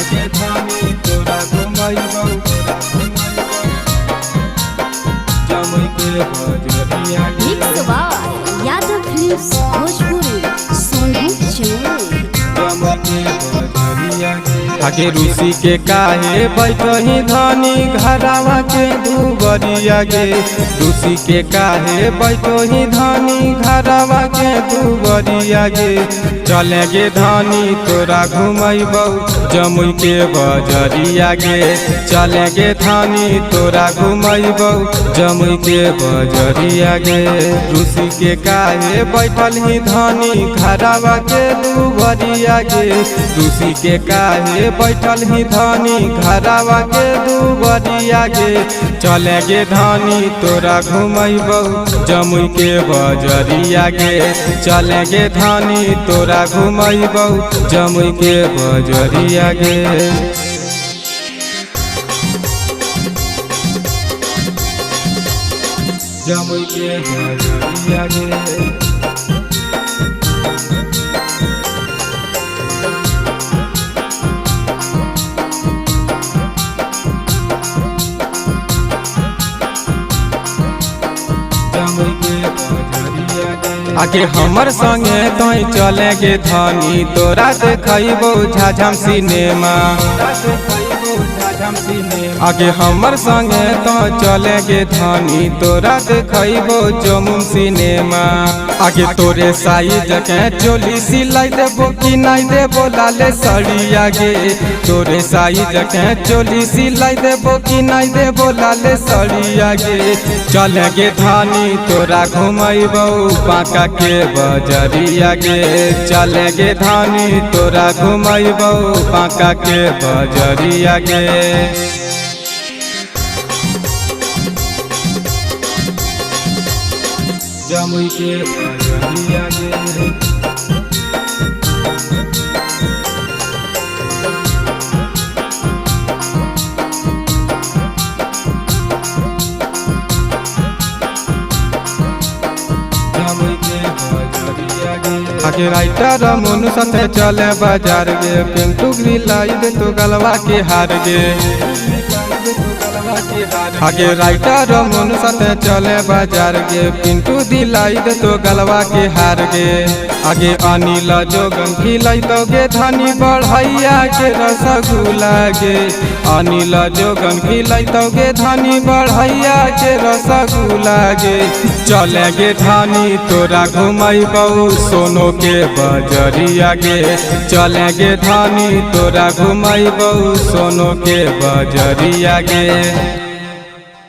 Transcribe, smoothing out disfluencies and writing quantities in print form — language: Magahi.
आगे धानी तोरा घुमैबौ जमुई के बजरिया गे। Mix by Yadav films Bhojpuri, Sonu Jamui. Jamui के बजरिया गे। आगे रूसी के काहे बैठही धनी घरावा के दुबरिया गे। रूसी के काहे बैठही धनी घरावा के दुबरिया गे। चले गे धनी तोरा घुमैबौ जमुई के बजरिया गे। चले गे धनी तोरा घुमैबौ जमुई के बजरिया गे। रूसी के काहे बैठल ही धनी घरावा के दुबरिया गे। रूसी के काहे बैठल ही धनी घरावा के दुबरिया गे। चले गे धनी तोरा घुमैबौ जमुई के बजरिया गे। चले गे धनी तोरा घुमैबौ जमुई के बजरिया गे। जमुई के बजरिया गे। जमुई के बजरिया गे। आगे हमर संगे तोय चले गे धनी तोरा देखैबौ झाझम सिनेमा। आगे हमर संगे तो चले गे धनी तोरा देखैबौ जमुम सिनेमा। आगे तोरे साइज के चोली सिलाई देबो कि नहीं देबो लाले सड़िया गे। तोरे साइज के चोली सिलाई देबो कि नहीं देबो लाले सड़िया गे। चले गे धनी तोरा घुमैबौ बांका के बजरिया गे। चले गे धनी तोरा घुमैबौ बांका के बजरिया गे। जमुई के बजरिया गे। जमुई के बजरिया गे। आगे राइटर मोनू साथे चले बाजार गे। पिंटू लाई दे तो गलवा के हार गे। आगे राइटर मोनू साथे चले बाजार गे। पिंटू दिलाई दे तो गलवा के हार गे। आगे अनिल जोगन खिलाई तो गे धनी बढ़ैया के रसगुल्ला गे। अनिल जोगन खिलाई तो गे धनी बढ़ैया के रसगुल्ला गे। चले गे धनी तोरा घुमैबौ सोनो के बजरिया गे। चले गे धनी तोरा घुमैबौ सोनो के बजरिया गे।